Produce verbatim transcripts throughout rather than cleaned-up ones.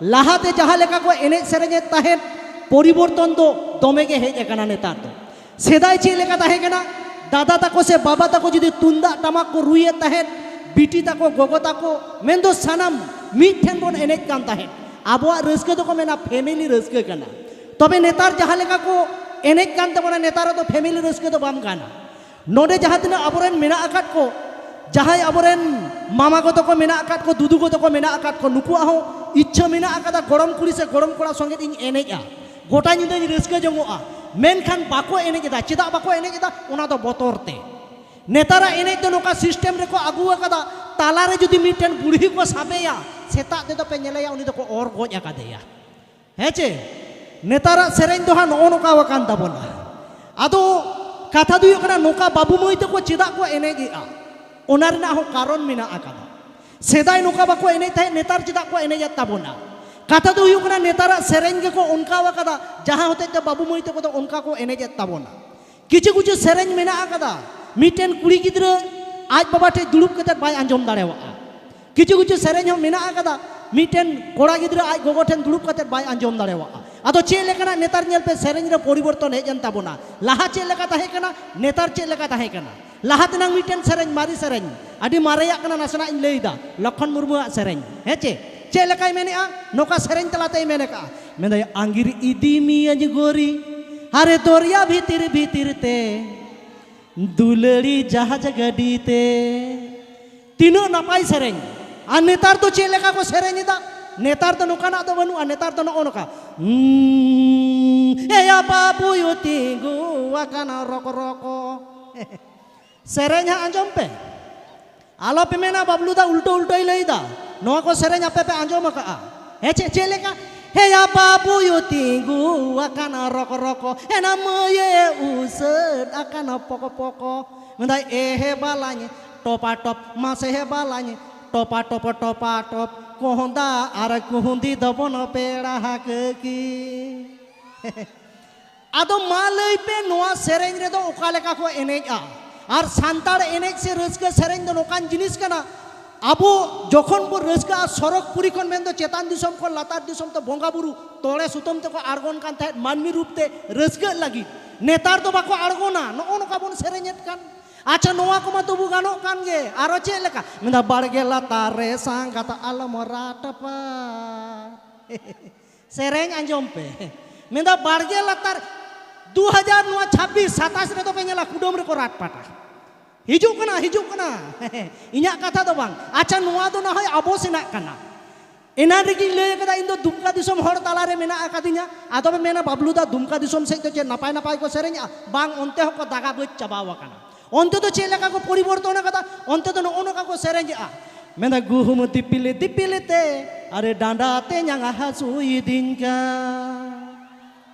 ᱞᱟᱦᱟᱛᱮ ᱡᱟᱦᱟᱸ ᱞᱮᱠᱟ ᱠᱚ ᱮᱱᱮᱡ ᱥᱮᱨᱮᱧᱮᱫ ᱛᱟᱦᱮᱸᱫ, ᱯᱚᱨᱤᱵᱚᱨᱛᱚᱱ ᱫᱚ ᱫᱚᱢᱮ ᱜᱮ ᱦᱮᱡ ᱟᱠᱟᱱᱟ ᱱᱮᱛᱟᱨ ᱫᱚ᱾ ᱥᱮᱫᱟᱭ ᱪᱮᱫ ᱞᱮᱠᱟ ᱛᱟᱦᱮᱸ ᱠᱟᱱᱟ, ᱫᱟᱫᱟ ᱛᱟᱠᱚ ᱥᱮ ᱵᱟᱵᱟ ᱛᱟᱠᱚ ᱡᱩᱫᱤ ᱛᱩᱢᱫᱟᱜ ᱴᱟᱢᱟᱠ ᱠᱚ ᱨᱩᱭᱮᱫ ᱛᱟᱦᱮᱸᱫ, ᱵᱤᱴᱤ ᱛᱟᱠᱚ, ᱜᱚᱜᱚ ᱛᱟᱠᱚ, ᱢᱮᱱᱫᱚ ᱥᱟᱱᱟᱢ ᱢᱤᱫ ᱴᱷᱮᱱ ᱵᱚᱱ ᱮᱱᱮᱡ ᱠᱟᱱ ᱛᱟᱦᱮᱸᱫ᱾ ᱟᱵᱚᱣᱟᱜ ᱨᱟᱹᱥᱠᱟᱹ ᱫᱚᱠᱚ ᱢᱮᱱᱟ ᱯᱷᱮᱢᱮᱞᱤ ᱨᱟᱹᱥᱠᱟᱹ ᱠᱟᱱᱟ᱾ ᱛᱚᱵᱮ ᱱᱮᱛᱟᱨ ᱡᱟᱦᱟᱸ ᱞᱮᱠᱟ ᱠᱚ ᱮᱱᱮᱡ ᱠᱟᱱ ᱛᱟᱵᱚᱱᱟ, ᱱᱮᱛᱟᱨ ᱫᱚ ᱯᱷᱮᱢᱮᱞᱤ ᱨᱟᱹᱥᱠᱟᱹ ᱫᱚ ᱵᱟᱝ ᱠᱟᱱᱟ᱾ ᱱᱚᱰᱮ ᱡᱟᱦᱟᱸ ᱛᱤᱱᱟᱹᱜ ᱟᱵᱚᱨᱮᱱ ᱢᱮᱱᱟᱜ ᱟᱠᱟᱫ ᱠᱚ, ᱡᱟᱦᱟᱸᱭ ᱟᱵᱚᱨᱮᱱ ᱢᱟᱢᱟ ᱜᱚ ᱛᱟᱠᱚ ᱢᱮᱱᱟᱜ ᱟᱠᱟᱫ ᱠᱚ, ᱫᱩᱫᱩ ᱜᱚ ᱛᱟᱠᱚ ᱢᱮᱱᱟᱜ ᱟᱠᱟᱫ ᱠᱚ, ᱱᱩᱠᱩᱣᱟᱜ ᱦᱚᱸ ᱤᱪᱪᱷᱟᱹ ᱢᱮᱱᱟᱜ ᱟᱠᱟᱫᱟ, ᱜᱚᱲᱚᱢ ᱠᱩᱲᱤ ᱥᱮ ᱜᱚᱲᱚᱢ ᱠᱚᱲᱟ ᱥᱚᱸᱜᱮ ᱤᱧ ᱮᱱᱮᱡᱼᱟ, ᱜᱚᱴᱟ ᱧᱤᱫᱟᱹᱧ ᱨᱟᱹᱥᱠᱟᱹ ᱡᱚᱝᱚᱜᱼᱟ᱾ ᱢᱮᱱᱠᱷᱟᱱ ᱵᱟᱠᱚ ᱮᱱᱮᱡ ᱮᱫᱟ᱾ ᱪᱮᱫᱟᱜ ᱵᱟᱠᱚ ᱮᱱᱮᱡ ᱮᱫᱟ? ᱚᱱᱟ ᱫᱚ ᱵᱚᱛᱚᱨ ᱛᱮ᱾ ᱱᱮᱛᱟᱨᱟᱜ ᱮᱱᱮᱡ ᱫᱚ ᱱᱚᱝᱠᱟ ᱥᱤᱥᱴᱮᱢ ᱨᱮᱠᱚ ᱟᱹᱜᱩ ᱟᱠᱟᱫᱟ, ᱛᱟᱞᱟᱨᱮ ᱡᱩᱫᱤ ᱢᱤᱫᱴᱮᱱ ᱵᱩᱲᱦᱤ ᱠᱚ ᱥᱟᱵᱮᱭᱟ, ᱥᱮᱛᱟᱜ ᱛᱮᱫᱚ ᱯᱮ ᱧᱮᱞᱮᱭᱟ ᱩᱱᱤ ᱫᱚᱠᱚ ᱚᱨ ᱜᱚᱡ ᱟᱠᱟᱫᱮᱭᱟ᱾ ᱦᱮᱸ ᱪᱮ? ᱱᱮᱛᱟᱨᱟᱜ ᱥᱮᱨᱮᱧ ᱫᱚ ᱦᱟᱸᱜ ᱱᱚᱜᱼᱚ ᱱᱚᱝᱠᱟ ᱟᱠᱟᱱ ᱛᱟᱵᱚᱱᱟ᱾ ᱟᱫᱚ ᱠᱟᱛᱷᱟ ᱫᱚ ᱦᱩᱭᱩᱜ ᱠᱟᱱᱟ, ᱱᱚᱝᱠᱟ ᱵᱟᱹᱵᱩ ᱢᱟᱹᱭ ᱛᱟᱠᱚ ᱪᱮᱫᱟᱜ ᱠᱚ ᱮᱱᱮᱡᱮᱜᱼᱟ? ᱚᱱᱟ ᱨᱮᱱᱟᱜ ᱦᱚᱸ ᱠᱟᱨᱚᱱ ᱢᱮᱱᱟᱜ ᱟᱠᱟᱫᱟ᱾ ᱥᱮᱫᱟᱭ ᱱᱚᱝᱠᱟ ᱵᱟᱠᱚ ᱮᱱᱮᱡ ᱛᱟᱦᱮᱸᱫ, ᱱᱮᱛᱟᱨ ᱪᱮᱫᱟᱜ ᱠᱚ ᱮᱱᱮᱡᱮᱫ ᱛᱟᱵᱚᱱᱟ? ᱠᱟᱛᱷᱟ ᱫᱚ ᱦᱩᱭᱩᱜ ᱠᱟᱱᱟ, ᱱᱮᱛᱟᱨᱟᱜ ᱥᱮᱨᱮᱧ ᱜᱮᱠᱚ ᱚᱱᱠᱟ ᱟᱠᱟᱫᱟ, ᱡᱟᱦᱟᱸ ᱦᱚᱛᱮᱡ ᱛᱮ ᱵᱟᱹᱵᱩ ᱢᱟᱹᱭ ᱛᱟᱠᱚ ᱫᱚ ᱚᱱᱠᱟ ᱠᱚ ᱮᱱᱮᱡᱮᱫ ᱛᱟᱵᱚᱱᱟ᱾ ᱠᱤᱪᱷᱩ ᱠᱤᱪᱷᱩ ᱥᱮᱨᱮᱧ ᱢᱮᱱᱟᱜ ᱟᱠᱟᱫᱟ, ᱢᱤᱫᱴᱮᱱ ᱠᱩᱲᱤ ᱜᱤᱫᱽᱨᱟᱹ ᱟᱡ ᱵᱟᱵᱟ ᱴᱷᱮᱱ ᱫᱩᱲᱩᱵ ᱠᱟᱛᱮ ᱵᱟᱭ ᱟᱸᱡᱚᱢ ᱫᱟᱲᱮᱭᱟᱜᱼᱟ᱾ ᱠᱤᱪᱷᱩ ᱠᱤᱪᱷᱩ ᱥᱮᱨᱮᱧ ᱦᱚᱸ ᱢᱮᱱᱟᱜ ᱟᱠᱟᱫᱟ, ᱢᱤᱫᱴᱮᱱ ᱠᱚᱲᱟ ᱜᱤᱫᱽᱨᱟᱹ ᱟᱡ ᱜᱚᱜᱚ ᱴᱷᱮᱱ ᱫᱩᱲᱩᱵ ᱠᱟᱛᱮ ᱵᱟᱭ ᱟᱸᱡᱚᱢ ᱫᱟᱲᱮᱭᱟᱜᱼᱟ᱾ ᱟᱫᱚ ᱪᱮᱫ ᱞᱮᱠᱟᱱᱟᱜ ᱱᱮᱛᱟᱨ ᱧᱮᱞ ᱯᱮ, ᱥᱮᱨᱮᱧ ᱨᱮ ᱯᱚᱨᱤᱵᱚᱨᱛᱚᱱ ᱦᱮᱡ ᱮᱱ ᱛᱟᱵᱚᱱᱟ᱾ ᱞᱟᱦᱟ ᱪᱮᱫ ᱞᱮᱠᱟ ᱛᱟᱦᱮᱸ ᱠᱟᱱᱟ, ᱱᱮᱛᱟᱨ ᱪᱮᱫ ᱞᱮᱠᱟ ᱛᱟᱦᱮᱸ ᱠᱟᱱᱟ? ᱞᱟᱦᱟ ᱛᱮᱱᱟᱝ ᱢᱤᱫᱴᱮᱱ ᱥᱮᱨᱮᱧ, ᱢᱟᱨᱮ ᱥᱮᱨᱮᱧ, ᱟᱹᱰᱤ ᱢᱟᱨᱮᱭᱟᱜ ᱠᱟᱱᱟ, ᱱᱟᱥᱮᱱᱟᱜ ᱤᱧ ᱞᱟᱹᱭᱫᱟ, ᱞᱚᱠᱠᱷᱚᱱ ᱢᱩᱨᱢᱩᱣᱟᱜ ᱥᱮᱨᱮᱧ, ᱦᱮᱸ ᱪᱮ? ᱪᱮᱫ ᱞᱮᱠᱟᱭ ᱢᱮᱱᱮᱜᱼᱟ? ᱱᱚᱝᱠᱟ ᱥᱮᱨᱮᱧ ᱛᱟᱞᱟᱛᱮᱭ ᱢᱮᱱ ᱟᱠᱟᱜᱼᱟ, ᱢᱮᱱᱫᱟᱭ, "ᱟᱸᱜᱤᱨ ᱤᱫᱤ ᱢᱤᱭᱟᱹᱧ ᱜᱳᱨᱤ, ᱦᱟᱨᱮ ᱫᱚᱨᱭᱟ ᱵᱷᱤᱛᱤᱨ ᱵᱷᱤᱛᱤᱨ ᱛᱮ, ᱫᱩᱞᱟᱹᱲᱤ ᱡᱟᱦᱟᱡᱽ ᱜᱟᱹᱰᱤ ᱛᱮ, ᱛᱤᱱᱟᱹᱜ ᱱᱟᱯᱟᱭ ᱥᱮᱨᱮᱧ᱾ ᱟᱨ ᱱᱮᱛᱟᱨ ᱫᱚ ᱪᱮᱫ ᱞᱮᱠᱟ ᱠᱚ ᱥᱮᱨᱮᱧ ᱮᱫᱟ? ᱱᱮᱛᱟᱨ ᱫᱚ ᱱᱚᱝᱠᱟᱱᱟᱜ ᱫᱚ ᱵᱟᱹᱱᱩᱜᱼᱟ᱾ ᱱᱮᱛᱟᱨ ᱫᱚ ᱱᱚᱜᱼᱚ ᱱᱚᱝᱠᱟ, "ᱩᱸ, ᱮᱭᱟ ᱵᱟᱹᱵᱩᱭᱳ ᱛᱤᱸᱜᱩ ᱟᱠᱟᱱᱟ ᱨᱚᱠᱚ ᱨᱚᱠᱚ᱾" ᱥᱮᱨᱮᱧ ᱦᱟᱸᱜ ᱟᱸᱡᱚᱢ ᱯᱮ᱾ ᱟᱞᱚ ᱯᱮ ᱢᱮᱱᱟ, "ᱵᱟᱵᱞᱩ ᱫᱟ ᱩᱞᱴᱟᱹ ᱩᱞᱴᱟᱹᱭ ᱞᱟᱹᱭ ᱫᱟ᱾" ᱱᱚᱣᱟ ᱠᱚ ᱥᱮᱨᱮᱧ ᱟᱯᱮ ᱯᱮ ᱟᱸᱡᱚᱢ ᱟᱠᱟᱜᱼᱟ? ᱦᱮᱸ, ᱪᱮᱫ, ᱪᱮᱫ ᱞᱮᱠᱟ? "ᱦᱮᱭᱟ ᱵᱟᱹᱵᱩᱭᱳ ᱛᱤᱸᱜᱩ ᱟᱠᱟᱱᱟ ᱨᱚᱠᱚ ᱨᱚᱠᱚ, ᱮᱱᱟ ᱢᱟᱹᱭᱮ ᱩᱥᱟᱹᱫ ᱟᱠᱟᱱᱟ ᱯᱚᱠᱚ ᱯᱚᱠᱚ, ᱢᱮᱱᱫᱟᱭ ᱮᱦᱮ ᱵᱟᱞᱟᱧ ᱴᱚᱯᱟ ᱴᱚᱯ, ᱢᱟᱥᱮ ᱦᱮ ᱵᱟᱞᱟᱧ ᱴᱚᱯᱟ ᱴᱚᱯ, ᱴᱚᱯᱟ ᱴᱚᱯ, ᱠᱚᱦᱚᱸᱫᱟ ᱟᱨ ᱠᱩᱦᱩᱸᱫᱤ ᱫᱚᱵᱚᱱ ᱯᱮᱲᱟ ᱦᱟᱠᱟᱹᱠᱤ᱾" ᱟᱫᱚ ᱢᱟ ᱞᱟᱹᱭ ᱯᱮ, ᱱᱚᱣᱟ ᱥᱮᱨᱮᱧ ᱨᱮᱫᱚ ᱚᱠᱟ ᱞᱮᱠᱟ ᱠᱚ ᱮᱱᱮᱡᱼᱟ? ᱟᱨ ᱥᱟᱱᱛᱟᱲ ᱮᱱᱮᱡ ᱥᱮ ᱨᱟᱹᱥᱠᱟᱹ ᱥᱮᱨᱮᱧ ᱫᱚ ᱱᱚᱝᱠᱟᱱ ᱡᱤᱱᱤᱥ ᱠᱟᱱᱟ, ᱟᱵᱚ ᱡᱚᱠᱷᱚᱱ ᱵᱚ ᱨᱟᱹᱥᱠᱟᱹᱜᱼᱟ, ᱥᱚᱨᱚᱜᱽ ᱯᱩᱨᱤ ᱠᱷᱚᱱ ᱢᱮᱱᱫᱚ ᱪᱮᱛᱟᱱ ᱫᱤᱥᱚᱢ ᱠᱷᱚᱱ ᱞᱟᱛᱟᱨ ᱫᱤᱥᱚᱢ ᱛᱮ ᱵᱚᱸᱜᱟ ᱵᱩᱨᱩ ᱛᱚᱲᱮ ᱥᱩᱛᱟᱹᱢ ᱛᱮᱠᱚ ᱟᱬᱜᱚᱱ ᱠᱟᱱ ᱛᱟᱦᱮᱸᱫ ᱢᱟᱹᱱᱢᱤ ᱨᱩᱯ ᱛᱮ ᱨᱟᱹᱥᱠᱟᱹᱜ ᱞᱟᱹᱜᱤᱫ᱾ ᱱᱮᱛᱟᱨ ᱫᱚ ᱵᱟᱠᱚ ᱟᱬᱜᱚᱱᱟ, ᱱᱚᱜᱼᱚ ᱱᱚᱝᱠᱟ ᱵᱚᱱ ᱥᱮᱨᱮᱧᱮᱫ ᱠᱟᱱ᱾ ᱟᱪᱪᱷᱟ, ᱱᱚᱣᱟ ᱠᱚᱢᱟ ᱛᱚᱵᱩ ᱜᱟᱱᱚᱜ ᱠᱟᱱ ᱜᱮ, ᱟᱨᱚ ᱪᱮᱫ ᱞᱮᱠᱟ? ᱢᱮᱱᱫᱟ, "ᱵᱟᱲᱜᱮ ᱞᱟᱛᱟᱨ ᱨᱮ ᱥᱟᱸᱜᱟᱛ ᱟᱞᱚᱢ ᱨᱟᱴᱯᱟ᱾" ᱥᱮᱨᱮᱧ ᱟᱸᱡᱚᱢ ᱯᱮ᱾ ᱢᱮᱱᱫᱟ, ᱵᱟᱲᱜᱮ ᱞᱟᱛᱟᱨ, ᱫᱩ ᱦᱟᱡᱟᱨ ᱱᱚᱣᱟ ᱪᱷᱟᱵᱵᱤᱥ ᱥᱟᱛᱟᱥ ᱨᱮᱫᱚ ᱯᱮ ᱧᱮᱞᱟ ᱠᱩᱰᱟᱹᱢ ᱨᱮᱠᱚ ᱨᱟᱴ ᱯᱟᱴᱟ᱾ ᱦᱤᱡᱩᱜ ᱠᱟᱱᱟ, ᱦᱤᱡᱩᱜ ᱠᱟᱱᱟ᱾ ᱤᱧᱟᱹᱜ ᱠᱟᱛᱷᱟ ᱫᱚ ᱵᱟᱝ᱾ ᱟᱪᱪᱷᱟ, ᱱᱚᱣᱟ ᱫᱚ ᱱᱟᱦᱚᱭ ᱟᱵᱚ ᱥᱮᱱᱟᱜ ᱠᱟᱱᱟ᱾ ᱮᱱᱟᱱ ᱨᱮᱜᱮᱧ ᱞᱟᱹᱭ ᱠᱟᱫᱟ, ᱤᱧ ᱫᱚ ᱫᱩᱢᱠᱟ ᱫᱤᱥᱚᱢ ᱦᱚᱲ ᱛᱟᱞᱟᱨᱮ ᱢᱮᱱᱟᱜ ᱟᱠᱟᱫᱤᱧᱟ᱾ ᱟᱫᱚ ᱯᱮ ᱢᱮᱱᱟ, "ᱵᱟᱵᱞᱩ ᱫᱟ, ᱫᱩᱢᱠᱟ ᱫᱤᱥᱚᱢ ᱥᱮᱫ ᱫᱚ ᱪᱮᱫ ᱱᱟᱯᱟᱭ ᱱᱟᱯᱟᱭ ᱠᱚ ᱥᱮᱨᱮᱧᱟ?" ᱵᱟᱝ, ᱚᱱᱛᱮ ᱦᱚᱸᱠᱚ ᱫᱟᱜᱟ ᱵᱟᱹᱡ ᱪᱟᱵᱟᱣ ᱟᱠᱟᱱᱟ᱾ ᱚᱱᱛᱮ ᱫᱚ ᱪᱮᱫ ᱞᱮᱠᱟ ᱠᱚ ᱯᱚᱨᱤᱵᱚᱨᱛᱚᱱ ᱟᱠᱟᱫᱟ? ᱚᱱᱛᱮ ᱫᱚ ᱱᱚᱜᱼᱚ ᱱᱚᱝᱠᱟ ᱠᱚ ᱥᱮᱨᱮᱧᱮᱜᱼᱟ, ᱢᱮᱱᱫᱟ, "ᱜᱩᱦᱩᱢ ᱫᱤᱯᱤᱞ ᱫᱤᱯᱤᱞ ᱛᱮ ᱟᱨᱮ ᱰᱟᱸᱰᱟ ᱛᱮ ᱧᱟᱝ ᱦᱟᱹᱥᱩᱭᱤᱫᱤᱧ ᱠᱟᱱ᱾"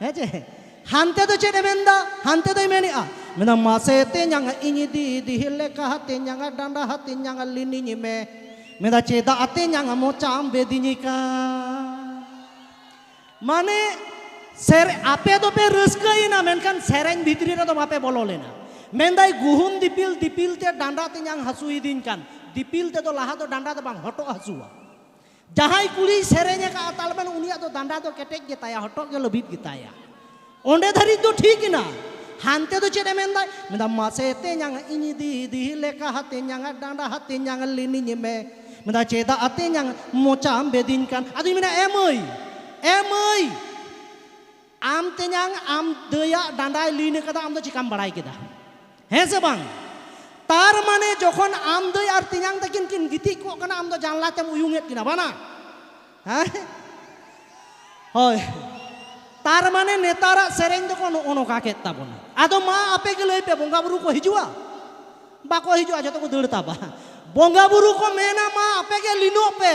ᱦᱮᱸ ᱪᱮ? ᱦᱟᱱᱛᱮ ᱫᱚ ᱪᱮᱫ ᱮ ᱢᱮᱱᱫᱟ? ᱦᱟᱱᱛᱮ ᱫᱚᱭ ᱢᱮᱱᱮᱜᱼᱟ, ᱢᱮᱱᱫᱟ, "ᱢᱟᱥᱮ ᱛᱮᱧᱟᱝ ᱤᱧ ᱫᱤᱫᱤ ᱞᱮᱠᱟ ᱛᱮᱧᱟᱝ ᱰᱟᱸᱰᱟ ᱛᱮᱧᱟᱝ ᱞᱤᱱᱤᱧ ᱢᱮ᱾" ᱢᱮᱱᱫᱟ, "ᱪᱮᱫᱟᱜ ᱛᱮᱧᱟᱝ ᱢᱚᱪᱟᱢ ᱵᱮᱫᱤᱧ ᱠᱟᱱ?" ᱢᱟᱱᱮ ᱥᱮᱨ-, ᱟᱯᱮ ᱫᱚᱯᱮ ᱨᱟᱹᱥᱠᱟᱹᱭᱮᱱᱟ, ᱢᱮᱱᱠᱷᱟᱱ ᱥᱮᱨᱮᱧ ᱵᱷᱤᱛᱨᱤ ᱨᱮᱫᱚ ᱵᱟᱯᱮ ᱵᱚᱞᱚ ᱞᱮᱱᱟ᱾ ᱢᱮᱱᱫᱟᱭ, "ᱜᱩᱦᱩᱢ ᱫᱤᱯᱤᱞ ᱫᱤᱯᱤᱞ ᱛᱮ ᱰᱟᱸᱰᱟ ᱛᱮᱧᱟᱝ ᱦᱟᱹᱥᱩᱭᱤᱫᱤᱧ ᱠᱟᱱ᱾" ᱫᱤᱯᱤᱞ ᱛᱮᱫᱚ ᱞᱟᱦᱟ ᱫᱚ ᱰᱟᱸᱰᱟ ᱫᱚ ᱵᱟᱝ, ᱦᱚᱴᱚᱜ ᱦᱟᱹᱥᱩᱣᱟ᱾ ᱡᱟᱦᱟᱸᱭ ᱠᱩᱲᱤᱭ ᱥᱮᱨᱮᱧ ᱟᱠᱟᱫᱼᱟ, ᱛᱟᱨ ᱢᱟᱱᱮ ᱩᱱᱤᱭᱟᱜ ᱫᱚ ᱰᱟᱸᱰᱟ ᱫᱚ ᱠᱮᱴᱮᱡ ᱜᱮᱛᱟᱭᱟ, ᱦᱚᱴᱚᱜ ᱜᱮ ᱞᱟᱹᱵᱤᱫ ᱜᱮᱛᱟᱭᱟ᱾ ᱚᱸᱰᱮ ᱫᱷᱟᱹᱨᱤᱡ ᱫᱚ ᱴᱷᱤᱠ ᱮᱱᱟ᱾ ᱦᱟᱱᱛᱮ ᱫᱚ ᱪᱮᱫ ᱮ ᱢᱮᱱᱫᱟᱭ? ᱢᱮᱱᱫᱟ, "ᱢᱟᱥᱮ ᱛᱮᱧᱟᱝ ᱤᱧ ᱫᱤᱫᱤ ᱞᱮᱠᱟ ᱛᱮᱧᱟᱝ ᱰᱟᱸᱰᱟ ᱛᱮᱧᱟᱝ ᱞᱤᱱᱤᱧ ᱢᱮ᱾" ᱢᱮᱱᱫᱟ, "ᱪᱮᱫᱟᱜ ᱛᱮᱧᱟᱝ ᱢᱚᱪᱟᱢ ᱵᱮᱫᱤᱧ ᱠᱟᱱ?" ᱟᱫᱚᱧ ᱢᱮᱱᱟ, "ᱮ ᱢᱟᱹᱭ, ᱮ ᱢᱟᱹᱭ, ᱟᱢ ᱛᱮᱧᱟᱝ ᱟᱢ ᱫᱟᱹᱭᱟᱜ ᱰᱟᱸᱰᱟᱭ ᱞᱤᱱ ᱟᱠᱟᱫᱟ, ᱟᱢ ᱫᱚ ᱪᱤᱠᱟᱢ ᱵᱟᱲᱟᱭ ᱠᱮᱫᱟ?" ᱦᱮᱸ ᱥᱮ ᱵᱟᱝ? ᱛᱟᱨ ᱢᱟᱱᱮ ᱡᱚᱠᱷᱚᱱ ᱟᱢ ᱫᱟᱹᱭ ᱟᱨ ᱛᱮᱧᱟᱝ ᱛᱟᱹᱠᱤᱱ ᱠᱤᱱ ᱜᱤᱛᱤᱡ ᱠᱚᱜ ᱠᱟᱱᱟ, ᱟᱢ ᱫᱚ ᱡᱟᱱᱞᱟ ᱛᱮᱢ ᱩᱭᱩᱝ ᱮᱫ ᱠᱤᱱᱟ, ᱵᱟᱱᱟ? ᱦᱮᱸ? ᱦᱳᱭ᱾ ᱛᱟᱨ ᱢᱟᱱᱮ ᱱᱮᱛᱟᱨᱟᱜ ᱥᱮᱨᱮᱧ ᱫᱚᱠᱚ ᱱᱚᱜᱼᱚ ᱱᱚᱝᱠᱟ ᱠᱮᱫ ᱛᱟᱵᱚᱱᱟ᱾ ᱟᱫᱚ ᱢᱟ ᱟᱯᱮ ᱜᱮ ᱞᱟᱹᱭ ᱯᱮ, ᱵᱚᱸᱜᱟ ᱵᱩᱨᱩ ᱠᱚ ᱦᱤᱡᱩᱜᱼᱟ? ᱵᱟᱠᱚ ᱦᱤᱡᱩᱜᱼᱟ, ᱡᱚᱛᱚ ᱠᱚ ᱫᱟᱹᱲ ᱛᱟᱵᱟ᱾ ᱵᱚᱸᱜᱟ ᱵᱩᱨᱩ ᱠᱚ ᱢᱮᱱᱟ, "ᱢᱟ ᱟᱯᱮ ᱜᱮ ᱞᱤᱱᱚᱜ ᱯᱮ,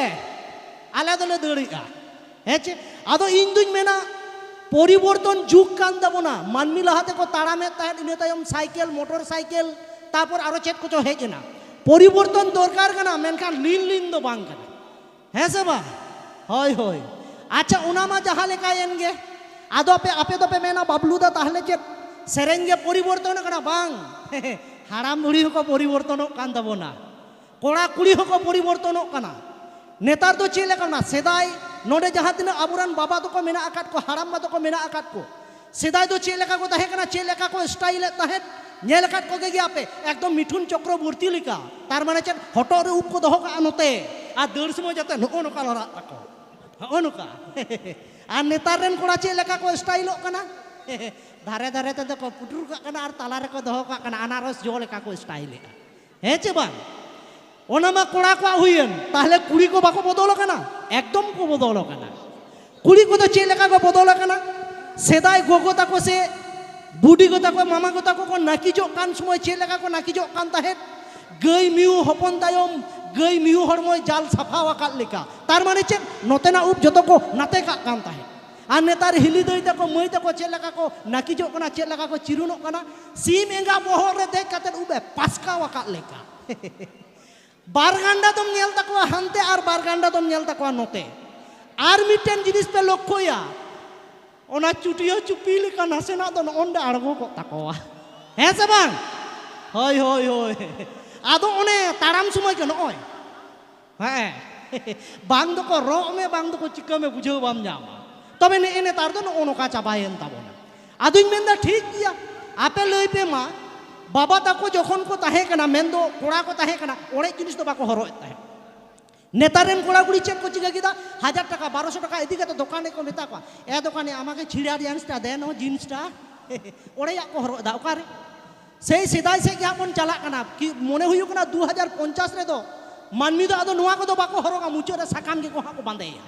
ᱟᱞᱮ ᱫᱚᱞᱮ ᱫᱟᱹᱲᱮᱜᱼᱟ᱾" ᱦᱮᱸ ᱪᱮ? ᱟᱫᱚ ᱤᱧ ᱫᱩᱧ ᱢᱮᱱᱟ, ᱯᱚᱨᱤᱵᱚᱨᱛᱚᱱ ᱡᱩᱜᱽ ᱠᱟᱱ ᱛᱟᱵᱚᱱᱟ᱾ ᱢᱟᱹᱱᱢᱤ ᱞᱟᱦᱟ ᱛᱮᱠᱚ ᱛᱟᱲᱟᱢᱮᱫ ᱛᱟᱦᱮᱸᱫ, ᱤᱱᱟᱹ ᱛᱟᱭᱚᱢ ᱥᱟᱭᱠᱮᱞ, ᱢᱚᱴᱚᱨ ᱥᱟᱭᱠᱮᱞ, ᱛᱟᱨᱯᱚᱨ ᱟᱨᱚ ᱪᱮᱫ ᱠᱚᱪᱚ ᱦᱮᱡ ᱮᱱᱟ᱾ ᱯᱚᱨᱤᱵᱚᱨᱛᱚᱱ ᱫᱚᱨᱠᱟᱨ ᱠᱟᱱᱟ, ᱢᱮᱱᱠᱷᱟᱱ ᱞᱤᱱ ᱞᱤᱱ ᱫᱚ ᱵᱟᱝ ᱠᱟᱱᱟ᱾ ᱦᱮᱸ ᱥᱮ ᱵᱟᱝ? ᱦᱳᱭ, ᱦᱳᱭ᱾ ᱟᱪᱪᱷᱟ, ᱚᱱᱟ ᱢᱟ ᱡᱟᱦᱟᱸ ᱞᱮᱠᱟᱭᱮᱱ ᱜᱮ᱾ ᱟᱫᱚ ᱟᱯᱮ, ᱟᱯᱮ ᱫᱚᱯᱮ ᱢᱮᱱᱟ, "ᱵᱟᱵᱞᱩ ᱫᱟ, ᱛᱟᱦᱞᱮ ᱪᱮᱫ ᱥᱮᱨᱮᱧ ᱜᱮ ᱯᱚᱨᱤᱵᱚᱨᱛᱚᱱ ᱠᱟᱱᱟ?" ᱵᱟᱝ᱾ ᱦᱟᱲᱟᱢ ᱵᱩᱲᱦᱤ ᱦᱚᱸᱠᱚ ᱯᱚᱨᱤᱵᱚᱨᱛᱚᱱᱚᱜ ᱠᱟᱱ ᱛᱟᱵᱚᱱᱟ᱾ ᱠᱚᱲᱟ ᱠᱩᱲᱤ ᱦᱚᱸᱠᱚ ᱯᱚᱨᱤᱵᱚᱨᱛᱚᱱᱚᱜ ᱠᱟᱱᱟ᱾ ᱱᱮᱛᱟᱨ ᱫᱚ ᱪᱮᱫ ᱞᱮᱠᱟ ᱠᱟᱱᱟ? ᱥᱮᱫᱟᱭ ᱱᱚᱰᱮ ᱡᱟᱦᱟᱸ ᱛᱤᱱᱟᱹᱜ ᱟᱵᱚᱨᱮᱱ ᱵᱟᱵᱟ ᱛᱟᱠᱚ ᱢᱮᱱᱟᱜ ᱟᱠᱟᱫ ᱠᱚ, ᱦᱟᱲᱟᱢ ᱵᱟ ᱛᱟᱠᱚ ᱢᱮᱱᱟᱜ ᱟᱠᱟᱫ ᱠᱚ, ᱥᱮᱫᱟᱭ ᱫᱚ ᱪᱮᱫ ᱞᱮᱠᱟ ᱠᱚ ᱛᱟᱦᱮᱸ ᱠᱟᱱᱟ, ᱪᱮᱫ ᱞᱮᱠᱟ ᱠᱚ ᱥᱴᱟᱭᱤᱞᱮᱫ ᱛᱟᱦᱮᱸᱫ, ᱧᱮᱞ ᱟᱠᱟᱫ ᱠᱚᱜᱮ ᱜᱮᱭᱟ ᱯᱮ, ᱮᱠᱫᱚᱢ ᱢᱤᱴᱷᱩᱱ ᱪᱚᱠᱨᱚᱵᱚᱨᱛᱤ ᱞᱮᱠᱟ᱾ ᱛᱟᱨ ᱢᱟᱱᱮ ᱪᱮᱫ? ᱦᱚᱴᱚᱜ ᱨᱮ ᱩᱵ ᱠᱚ ᱫᱚᱦᱚ ᱠᱟᱜᱼᱟ ᱱᱚᱛᱮ, ᱟᱨ ᱫᱟᱹᱲ ᱥᱚᱢᱚᱭ ᱡᱟᱛᱮ ᱱᱚᱜᱼᱚ ᱱᱚᱝᱠᱟ ᱞᱟᱲᱟᱜ ᱛᱟᱠᱚ, ᱦᱚᱸᱜᱼᱚ ᱱᱚᱝᱠᱟ᱾ ᱟᱨ ᱱᱮᱛᱟᱨ ᱨᱮᱱ ᱠᱚᱲᱟ ᱪᱮᱫ ᱞᱮᱠᱟ ᱠᱚ ᱥᱴᱟᱭᱤᱞᱚᱜ ᱠᱟᱱᱟ? ᱫᱷᱟᱨᱮ ᱫᱷᱟᱨᱮ ᱛᱮᱫᱚ ᱠᱚ ᱯᱩᱴᱩᱨ ᱠᱟᱜ ᱠᱟᱱᱟ ᱟᱨ ᱛᱟᱞᱟ ᱨᱮᱠᱚ ᱫᱚᱦᱚ ᱠᱟᱜ ᱠᱟᱱᱟ, ᱟᱱᱟᱨᱚᱥ ᱡᱚ ᱞᱮᱠᱟ ᱠᱚ ᱥᱴᱟᱭᱤᱞᱮᱜᱼᱟ᱾ ᱦᱮᱸ ᱪᱮ ᱵᱟᱝ? ᱚᱱᱟ ᱢᱟ ᱠᱚᱲᱟ ᱠᱚᱣᱟᱜ ᱦᱩᱭᱮᱱ, ᱛᱟᱦᱞᱮ ᱠᱩᱲᱤ ᱠᱚ ᱵᱟᱠᱚ ᱵᱚᱫᱚᱞ ᱟᱠᱟᱱᱟ? ᱮᱠᱫᱚᱢ ᱠᱚ ᱵᱚᱫᱚᱞ ᱟᱠᱟᱱᱟ᱾ ᱠᱩᱲᱤ ᱠᱚᱫᱚ ᱪᱮᱫ ᱞᱮᱠᱟ ᱠᱚ ᱵᱚᱫᱚᱞ ᱟᱠᱟᱱᱟ? ᱥᱮᱫᱟᱭ ᱜᱚᱜᱚ ᱛᱟᱠᱚ ᱥᱮ ᱵᱩᱰᱤ ᱜᱚ ᱛᱟᱠᱚ, ᱢᱟᱢᱟ ᱜᱚ ᱛᱟᱠᱚ ᱠᱚ ᱱᱟᱹᱠᱤᱡᱚᱜ ᱠᱟᱱ ᱥᱚᱢᱚᱭ ᱪᱮᱫ ᱞᱮᱠᱟ ᱠᱚ ᱱᱟᱹᱠᱤᱡᱚᱜ ᱠᱟᱱ ᱛᱟᱦᱮᱸᱫ? ᱜᱟᱹᱭ ᱢᱤᱦᱩ ᱦᱚᱯᱚᱱ ᱛᱟᱭᱚᱢ ᱜᱟᱹᱭ ᱢᱤᱦᱩ ᱦᱚᱲᱢᱚᱭ ᱡᱟᱞ ᱥᱟᱯᱷᱟᱣ ᱟᱠᱟᱫ ᱞᱮᱠᱟ᱾ ᱛᱟᱨ ᱢᱟᱱᱮ ᱪᱮᱫ? ᱱᱚᱛᱮᱱᱟᱜ ᱩᱵ ᱡᱚᱛᱚ ᱠᱚ ᱱᱟᱛᱮ ᱠᱟᱜ ᱠᱟᱱ ᱛᱟᱦᱮᱸᱫ᱾ ᱟᱨ ᱱᱮᱛᱟᱨ ᱦᱤᱞᱤ ᱫᱟᱹᱭ ᱛᱟᱠᱚ, ᱢᱟᱹᱭ ᱛᱟᱠᱚ ᱪᱮᱫ ᱞᱮᱠᱟ ᱠᱚ ᱱᱟᱹᱠᱤᱡᱚᱜ ᱠᱟᱱᱟ, ᱪᱮᱫ ᱞᱮᱠᱟ ᱠᱚ ᱪᱤᱨᱩᱱᱚᱜ ᱠᱟᱱᱟ? ᱥᱤᱢ ᱮᱸᱜᱟ ᱵᱚᱦᱚᱜ ᱨᱮ ᱫᱮᱡ ᱠᱟᱛᱮ ᱩᱵ ᱮ ᱯᱟᱥᱠᱟᱣ ᱟᱠᱟᱫ ᱞᱮᱠᱟ᱾ ᱵᱟᱨ ᱜᱟᱱᱰᱟ ᱫᱚᱢ ᱧᱮᱞ ᱛᱟᱠᱚᱣᱟ ᱦᱟᱱᱛᱮ ᱟᱨ ᱵᱟᱨ ᱜᱟᱱᱰᱟ ᱫᱚᱢ ᱧᱮᱞ ᱛᱟᱠᱚᱣᱟ ᱱᱚᱛᱮ᱾ ᱟᱨ ᱢᱤᱫᱴᱮᱱ ᱡᱤᱱᱤᱥ ᱯᱮ ᱞᱚᱠᱠᱷᱚᱭᱟ, ᱚᱱᱟ ᱪᱩᱴᱭᱟᱹ ᱪᱩᱯᱤ ᱞᱮᱠᱟ ᱱᱟᱥᱮᱱᱟᱜ ᱫᱚ ᱱᱚᱜᱼᱚ ᱱᱚᱰᱮ ᱟᱬᱜᱚ ᱠᱚᱜ ᱛᱟᱠᱚᱣᱟ᱾ ᱦᱮᱸ ᱥᱮ ᱵᱟᱝ? ᱦᱳᱭ, ᱦᱳᱭ, ᱦᱳᱭ᱾ ᱟᱫᱚ ᱚᱱᱮ ᱛᱟᱲᱟᱢ ᱥᱚᱢᱚᱭ ᱜᱮ ᱱᱚᱜᱼᱚᱭ, ᱦᱮᱸ, ᱵᱟᱝ ᱫᱚᱠᱚ ᱨᱚᱜ ᱢᱮ, ᱵᱟᱝ ᱫᱚᱠᱚ ᱪᱤᱠᱟᱹ ᱢᱮ, ᱵᱩᱡᱷᱟᱹᱣ ᱵᱟᱢ ᱧᱟᱢᱟ᱾ ᱛᱚᱵᱮ ᱱᱮᱜᱼᱮ ᱱᱮᱛᱟᱨ ᱫᱚ ᱱᱚᱜᱼᱚ ᱱᱚᱝᱠᱟ ᱪᱟᱵᱟᱭᱮᱱ ᱛᱟᱵᱚᱱᱟ᱾ ᱟᱫᱚᱧ ᱢᱮᱱᱫᱟ, ᱴᱷᱤᱠ ᱜᱮᱭᱟ, ᱟᱯᱮ ᱞᱟᱹᱭ ᱯᱮ ᱢᱟ, ᱵᱟᱵᱟ ᱛᱟᱠᱚ ᱡᱚᱠᱷᱚᱱ ᱠᱚ ᱛᱟᱦᱮᱸ ᱠᱟᱱᱟ, ᱢᱮᱱᱫᱚ ᱠᱚᱲᱟ ᱠᱚ ᱛᱟᱦᱮᱸ ᱠᱟᱱᱟ, ᱚᱲᱮᱡ ᱡᱤᱱᱤᱥ ᱫᱚ ᱵᱟᱠᱚ ᱦᱚᱨᱚᱜ ᱮᱫ ᱛᱟᱦᱮᱸᱫ᱾ ᱱᱮᱛᱟᱨ ᱨᱮᱱ ᱠᱚᱲᱟ ᱠᱩᱲᱤ ᱪᱮᱫ ᱠᱚ ᱪᱤᱠᱟᱹ ᱠᱮᱫᱟ? ᱦᱟᱡᱟᱨ ᱴᱟᱠᱟ, ᱵᱟᱨᱚᱥᱚ ᱴᱟᱠᱟ ᱤᱫᱤ ᱠᱟᱛᱮ ᱫᱚᱠᱟᱱ ᱨᱮᱠᱚ ᱢᱮᱛᱟ ᱠᱚᱣᱟ, "ᱮ ᱫᱚᱠᱟᱱᱤ, ᱟᱢᱟᱜᱮ ᱪᱷᱤᱲᱟ ᱡᱤᱱᱥᱴᱟ ᱫᱮᱱ, ᱦᱚᱸ ᱡᱤᱱᱥᱴᱟ ᱚᱲᱮᱡᱟᱜ ᱠᱚ ᱦᱚᱨᱚᱜ ᱮᱫᱟ ᱚᱠᱟᱨᱮ?" ᱥᱮᱭ ᱥᱮᱫᱟᱭ ᱥᱮᱫ ᱜᱮ ᱦᱟᱸᱜ ᱵᱚᱱ ᱪᱟᱞᱟᱜ ᱠᱟᱱᱟ᱾ ᱠᱤ ᱢᱚᱱᱮ ᱦᱩᱭᱩᱜ ᱠᱟᱱᱟ ᱫᱩ ᱦᱟᱡᱟᱨ ᱯᱚᱧᱪᱟᱥ ᱨᱮᱫᱚ ᱢᱟᱹᱱᱢᱤ ᱫᱚ ᱟᱫᱚ ᱱᱚᱣᱟ ᱠᱚᱫᱚ ᱵᱟᱠᱚ ᱦᱚᱨᱚᱜᱟ, ᱢᱩᱪᱟᱹᱫ ᱨᱮ ᱥᱟᱠᱟᱢ ᱜᱮᱠᱚ ᱦᱟᱸᱜ ᱠᱚ ᱵᱟᱸᱫᱮᱭᱟ᱾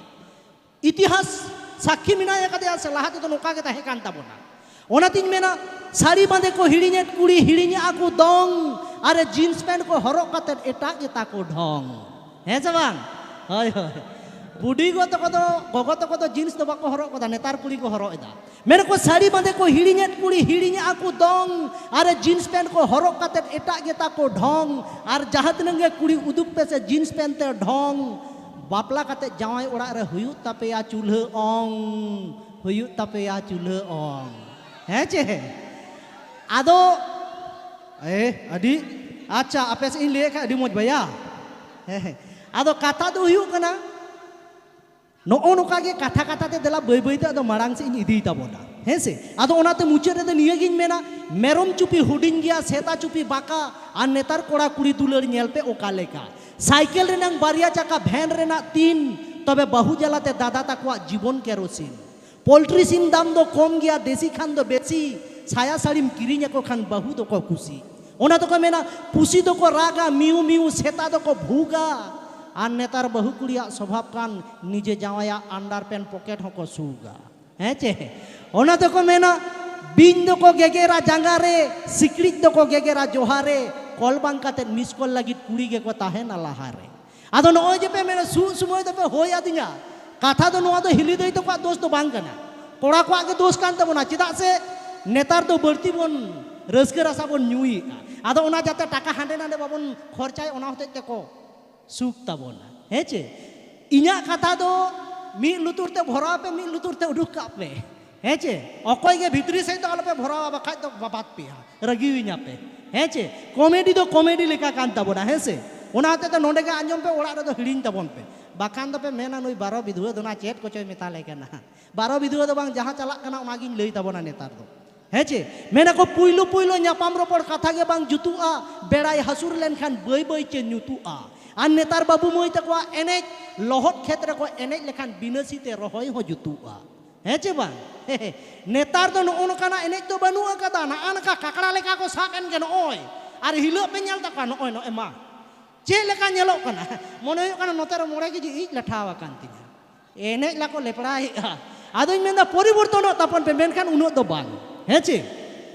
ᱤᱛᱤᱦᱟᱥ ᱥᱟᱹᱠᱷᱤ ᱢᱮᱱᱟᱭ ᱟᱠᱟᱫᱮᱭᱟ ᱥᱮ, ᱞᱟᱦᱟ ᱛᱮᱫᱚ ᱱᱚᱝᱠᱟ ᱜᱮ ᱛᱟᱦᱮᱸ ᱠᱟᱱ ᱛᱟᱵᱚᱱᱟ᱾ ᱚᱱᱟᱛᱤᱧ ᱢᱮᱱᱟ, ᱥᱟᱹᱲᱤ ᱵᱟᱸᱫᱮ ᱠᱚ ᱦᱤᱲᱤᱧᱮᱫ ᱠᱩᱲᱤ, ᱦᱤᱲᱤᱧᱮᱫᱼᱟ ᱠᱚ ᱫᱚᱝ, ᱟᱨ ᱡᱤᱱᱥ ᱯᱮᱱᱴ ᱠᱚ ᱦᱚᱨᱚᱜ ᱠᱟᱛᱮᱫ ᱮᱴᱟᱜ ᱜᱮᱛᱟ ᱠᱚ ᱰᱷᱚᱝ᱾ ᱦᱮᱸ ᱥᱮ ᱵᱟᱝ? ᱦᱳᱭ, ᱦᱳᱭ᱾ ᱵᱩᱰᱤ ᱜᱚ ᱛᱟᱠᱚ ᱫᱚ, ᱜᱚᱜᱚ ᱛᱟᱠᱚ ᱫᱚ ᱡᱤᱱᱥ ᱫᱚ ᱵᱟᱠᱚ ᱦᱚᱨᱚᱜ ᱠᱟᱫᱟ, ᱱᱮᱛᱟᱨ ᱠᱩᱲᱤ ᱠᱚ ᱦᱚᱨᱚᱜ ᱮᱫᱟ᱾ ᱢᱮᱱᱟᱠᱚ, ᱥᱟᱹᱲᱤ ᱵᱟᱸᱫᱮ ᱠᱚ ᱦᱤᱲᱤᱧᱮᱫ ᱠᱩᱲᱤ, ᱦᱤᱲᱤᱧᱮᱫᱼᱟ ᱠᱚ ᱫᱚᱝ, ᱟᱨ ᱡᱤᱱᱥ ᱯᱮᱱᱴ ᱠᱚ ᱦᱚᱨᱚᱜ ᱠᱟᱛᱮᱫ ᱮᱴᱟᱜ ᱜᱮᱛᱟ ᱠᱚ ᱰᱷᱚᱝ᱾ ᱟᱨ ᱡᱟᱦᱟᱸ ᱛᱤᱱᱟᱹᱜ ᱜᱮ ᱠᱩᱲᱤ, ᱩᱫᱩᱜ ᱯᱮ ᱥᱮ ᱡᱤᱱᱥ ᱯᱮᱱᱴ ᱛᱮ ᱰᱷᱚᱝ, ᱵᱟᱯᱞᱟ ᱠᱟᱛᱮᱫ ᱡᱟᱶᱟᱭ ᱚᱲᱟᱜ ᱨᱮ ᱦᱩᱭᱩᱜ ᱛᱟᱯᱮᱭᱟ ᱪᱩᱞᱦᱟᱹ ᱚᱝ, ᱦᱩᱭᱩᱜ ᱛᱟᱯᱮᱭᱟ ᱪᱩᱞᱦᱟᱹ ᱚᱝ᱾ ᱦᱮᱸ ᱪᱮ? ᱟᱫᱚ, ᱮ, ᱟᱹᱰᱤ, ᱟᱪᱪᱷᱟ, ᱟᱯᱮ ᱥᱮᱫ ᱤᱧ ᱞᱟᱹᱭᱮᱫ ᱠᱷᱟᱱ ᱟᱹᱰᱤ ᱢᱚᱡᱽ ᱵᱷᱟᱭᱟ᱾ ᱦᱮᱸ, ᱟᱫᱚ ᱠᱟᱛᱷᱟ ᱫᱚ ᱦᱩᱭᱩᱜ ᱠᱟᱱᱟ, ᱱᱚᱜᱼᱚ ᱱᱚᱝᱠᱟ ᱜᱮ ᱠᱟᱛᱷᱟ ᱠᱟᱛᱷᱟ ᱛᱮ ᱫᱮᱞᱟ ᱵᱟᱹᱭ ᱵᱟᱹᱭ ᱛᱮ ᱟᱫᱚ ᱢᱟᱲᱟᱝ ᱥᱮᱫ ᱤᱧ ᱤᱫᱤᱭ ᱛᱟᱵᱚᱱᱟ, ᱦᱮᱸ ᱥᱮ? ᱟᱫᱚ ᱚᱱᱟᱛᱮ ᱢᱩᱪᱟᱹᱫ ᱨᱮᱫᱚ ᱱᱤᱭᱟᱹᱜᱤᱧ ᱢᱮᱱᱟ, ᱢᱮᱨᱚᱢ ᱪᱩᱯᱤ ᱦᱩᱰᱤᱧ ᱜᱮᱭᱟ, ᱥᱮᱛᱟ ᱪᱩᱯᱤ ᱵᱟᱸᱠᱟ, ᱟᱨ ᱱᱮᱛᱟᱨ ᱠᱚᱲᱟ ᱠᱩᱲᱤ ᱫᱩᱞᱟᱹᱲ ᱧᱮᱞ ᱯᱮ ᱚᱠᱟ ᱞᱮᱠᱟ᱾ ᱥᱟᱭᱠᱮᱞ ᱨᱮᱱᱟᱝ ᱵᱟᱨᱭᱟ ᱪᱟᱠᱟ, ᱵᱷᱮᱱ ᱨᱮᱱᱟᱜ ᱛᱤᱱ, ᱛᱚᱵᱮ ᱵᱟᱹᱦᱩ ᱡᱟᱞᱟᱛᱮ ᱫᱟᱫᱟ ᱛᱟᱠᱚᱣᱟᱜ ᱡᱤᱵᱚᱱ ᱠᱮᱨᱳᱥᱤᱱ᱾ ᱯᱳᱞᱴᱨᱤ ᱥᱤᱢ ᱫᱟᱢ ᱫᱚ ᱠᱚᱢ ᱜᱮᱭᱟ, ᱫᱮᱥᱤ ᱠᱷᱟᱱ ᱫᱚ ᱵᱮᱥᱤ, ᱥᱟᱭᱟ ᱥᱟᱹᱲᱤᱢ ᱠᱤᱨᱤᱧ ᱟᱠᱚ ᱠᱷᱟᱱ ᱵᱟᱹᱦᱩ ᱫᱚᱠᱚ ᱠᱩᱥᱤ᱾ ᱚᱱᱟ ᱫᱚᱠᱚ ᱢᱮᱱᱟ, ᱯᱩᱥᱤ ᱫᱚᱠᱚ ᱨᱟᱜᱟ ᱢᱤᱭᱩ ᱢᱤᱭᱩ, ᱥᱮᱛᱟ ᱫᱚᱠᱚ ᱵᱷᱩᱜᱟ, ᱟᱨ ᱱᱮᱛᱟᱨ ᱵᱟᱹᱦᱩ ᱠᱩᱲᱤᱭᱟᱜ ᱥᱚᱵᱷᱟᱵ ᱠᱟᱱ ᱱᱤᱡᱮ ᱡᱟᱶᱟᱭᱟᱜ ᱟᱱᱰᱟᱨ ᱯᱮᱱᱴ ᱯᱚᱠᱮᱴ ᱦᱚᱸᱠᱚ ᱥᱩᱜᱟ᱾ ᱦᱮᱸ ᱪᱮ? ᱚᱱᱟ ᱫᱚᱠᱚ ᱢᱮᱱᱟ, ᱵᱤᱧ ᱫᱚᱠᱚ ᱜᱮᱜᱮᱨᱟ ᱡᱟᱸᱜᱟ ᱨᱮ, ᱥᱤᱠᱲᱤᱡ ᱫᱚᱠᱚ ᱜᱮᱜᱮᱨᱟ ᱡᱚᱦᱟ ᱨᱮ, ᱠᱚᱞ ᱵᱟᱝ ᱠᱟᱛᱮ ᱢᱤᱥ ᱠᱚᱞ ᱞᱟᱹᱜᱤᱫ ᱠᱩᱲᱤ ᱜᱮᱠᱚ ᱛᱟᱦᱮᱱᱟ ᱞᱟᱦᱟ ᱨᱮ᱾ ᱟᱫᱚ ᱱᱚᱜᱼᱚᱭ ᱡᱮ ᱯᱮ ᱢᱮᱱᱟ, ᱥᱩᱜ ᱥᱚᱢᱚᱭ ᱫᱚᱯᱮ ᱦᱳᱭ ᱟᱹᱫᱤᱧᱟ, ᱠᱟᱛᱷᱟ ᱫᱚ ᱱᱚᱣᱟ ᱫᱚ ᱦᱤᱞᱤ ᱫᱟᱹᱭ ᱛᱟᱠᱚᱣᱟᱜ ᱫᱳᱥ ᱫᱚ ᱵᱟᱝ ᱠᱟᱱᱟ, ᱠᱚᱲᱟ ᱠᱚᱣᱟᱜ ᱜᱮ ᱫᱳᱥ ᱠᱟᱱ ᱛᱟᱵᱚᱱᱟ᱾ ᱪᱮᱫᱟᱜ ᱥᱮ ᱱᱮᱛᱟᱨ ᱫᱚ ᱵᱟᱹᱲᱛᱤ ᱵᱚᱱ ᱨᱟᱹᱥᱠᱟᱹ ᱨᱟᱥᱟ ᱵᱚᱱ ᱧᱩᱭᱮᱫᱼᱟ᱾ ᱟᱫᱚ ᱚᱱᱟ ᱡᱟᱛᱮ ᱴᱟᱠᱟ ᱦᱟᱸᱰᱮ ᱱᱟᱰᱮ ᱵᱟᱵᱚᱱ ᱠᱷᱚᱨᱪᱟᱭ, ᱚᱱᱟ ᱦᱚᱛᱮᱡ ᱛᱮᱠᱚ ᱥᱩᱠ ᱛᱟᱵᱚᱱᱟ᱾ ᱦᱮᱸ ᱪᱮ? ᱤᱧᱟᱹᱜ ᱠᱟᱛᱷᱟ ᱫᱚ ᱢᱤᱫ ᱞᱩᱛᱩᱨ ᱛᱮ ᱵᱷᱚᱨᱟᱣ ᱯᱮ, ᱢᱤᱫ ᱞᱩᱛᱩᱨ ᱛᱮ ᱩᱰᱩᱠ ᱠᱟᱜ ᱯᱮ᱾ ᱦᱮᱸ ᱪᱮ? ᱚᱠᱚᱭ ᱜᱮ ᱵᱷᱤᱛᱨᱤ ᱥᱮᱫ ᱫᱚ ᱟᱞᱚᱯᱮ ᱵᱷᱚᱨᱟᱣᱟ, ᱵᱟᱠᱷᱟᱡ ᱫᱚ ᱵᱟᱵᱟᱫ ᱯᱮᱭᱟ, ᱨᱟᱹᱜᱤᱣᱤᱧᱟ ᱯᱮ᱾ ᱦᱮᱸ ᱪᱮ? ᱠᱚᱢᱮᱰᱤ ᱫᱚ ᱠᱚᱢᱮᱰᱤ ᱞᱮᱠᱟ ᱠᱟᱱ ᱛᱟᱵᱚᱱᱟ, ᱦᱮᱸ ᱥᱮ? ᱚᱱᱟ ᱦᱚᱛᱮᱡ ᱛᱮ ᱱᱚᱰᱮ ᱜᱮ ᱟᱸᱡᱚᱢ ᱯᱮ, ᱚᱲᱟᱜ ᱨᱮᱫᱚ ᱦᱤᱲᱤᱧ ᱛᱟᱵᱚᱱ ᱯᱮ᱾ ᱵᱟᱠᱷᱟᱱ ᱫᱚᱯᱮ ᱢᱮᱱᱟ, "ᱱᱩᱭ ᱵᱟᱨᱚ ᱵᱤᱫᱷᱩᱣᱟᱹ ᱫᱚ ᱱᱟ ᱪᱮᱫ ᱠᱚᱪᱚᱭ ᱢᱮᱛᱟ ᱞᱮ ᱠᱟᱱᱟ᱾" ᱵᱟᱨᱚ ᱵᱤᱫᱷᱩᱣᱟᱹ ᱫᱚ ᱵᱟᱝ, ᱡᱟᱦᱟᱸ ᱪᱟᱞᱟᱜ ᱠᱟᱱᱟ ᱚᱱᱟᱜᱤᱧ ᱞᱟᱹᱭ ᱛᱟᱵᱚᱱᱟ ᱱᱮᱛᱟᱨ ᱫᱚ᱾ ᱦᱮᱸ ᱪᱮ? ᱢᱮᱱᱟᱠᱚ, "ᱯᱩᱭᱞᱩ ᱯᱩᱭᱞᱩ ᱧᱟᱯᱟᱢ ᱨᱚᱯᱚᱲ ᱠᱟᱛᱷᱟ ᱜᱮ ᱵᱟᱝ ᱡᱩᱛᱩᱜᱼᱟ, ᱵᱮᱲᱟᱭ ᱦᱟᱹᱥᱩᱨ ᱞᱮᱱᱠᱷᱟᱱ ᱵᱟᱹᱭ ᱵᱟᱹᱭ ᱪᱮ ᱧᱩᱛᱩᱜᱼᱟ᱾ ᱟᱨ ᱱᱮᱛᱟᱨ ᱵᱟᱹᱵᱩ ᱢᱟᱹᱭ ᱛᱟᱠᱚᱣᱟᱜ ᱮᱱᱮᱡ, ᱞᱚᱦᱚᱫ ᱠᱷᱮᱛ ᱨᱮᱠᱚ ᱮᱱᱮᱡ ᱞᱮᱠᱷᱟᱱ ᱵᱤᱱᱟᱹᱥᱤ ᱛᱮ ᱨᱚᱦᱚᱭ ᱦᱚᱸ ᱡᱩᱛᱩᱜᱼᱟ᱾" ᱦᱮᱸ ᱪᱮ ᱵᱟᱝ? ᱱᱮᱛᱟᱨ ᱫᱚ ᱱᱚᱜᱼᱚ ᱱᱚᱝᱠᱟᱱᱟᱜ ᱮᱱᱮᱡ ᱫᱚ ᱵᱟᱹᱱᱩᱜ ᱟᱠᱟᱫᱟ᱾ ᱱᱟᱜᱼᱟ ᱱᱚᱝᱠᱟ ᱠᱟᱠᱲᱟ ᱞᱮᱠᱟ ᱠᱚ ᱥᱟᱵ ᱮᱱ ᱜᱮ ᱱᱚᱜᱼᱚᱭ, ᱟᱨ ᱦᱤᱞᱟᱹᱜ ᱯᱮ ᱧᱮᱞ ᱛᱟᱠᱚᱣᱟ ᱱᱚᱜᱼᱚᱭ, ᱱᱚᱜᱼᱚᱭ ᱢᱟ ᱪᱮᱫ ᱞᱮᱠᱟ ᱧᱮᱞᱚᱜ ᱠᱟᱱᱟ᱾ ᱢᱚᱱᱮ ᱦᱩᱭᱩᱜ ᱠᱟᱱᱟ ᱱᱚᱛᱮ ᱨᱮ ᱢᱚᱬᱮ ᱠᱮᱡᱤ ᱤᱡ ᱞᱟᱴᱷᱟ ᱟᱠᱟᱱ ᱛᱤᱧᱟ᱾ ᱮᱱᱮᱡ ᱞᱟᱠᱚ ᱞᱮᱯᱲᱟᱭᱮᱫᱼᱟ᱾ ᱟᱫᱚᱧ ᱢᱮᱱᱫᱟ, ᱯᱚᱨᱤᱵᱚᱨᱛᱚᱱᱚᱜ ᱛᱟᱵᱚᱱ ᱯᱮ, ᱢᱮᱱᱠᱷᱟᱱ ᱩᱱᱟᱹᱜ ᱫᱚ ᱵᱟᱝ᱾ ᱦᱮᱸ ᱪᱮ?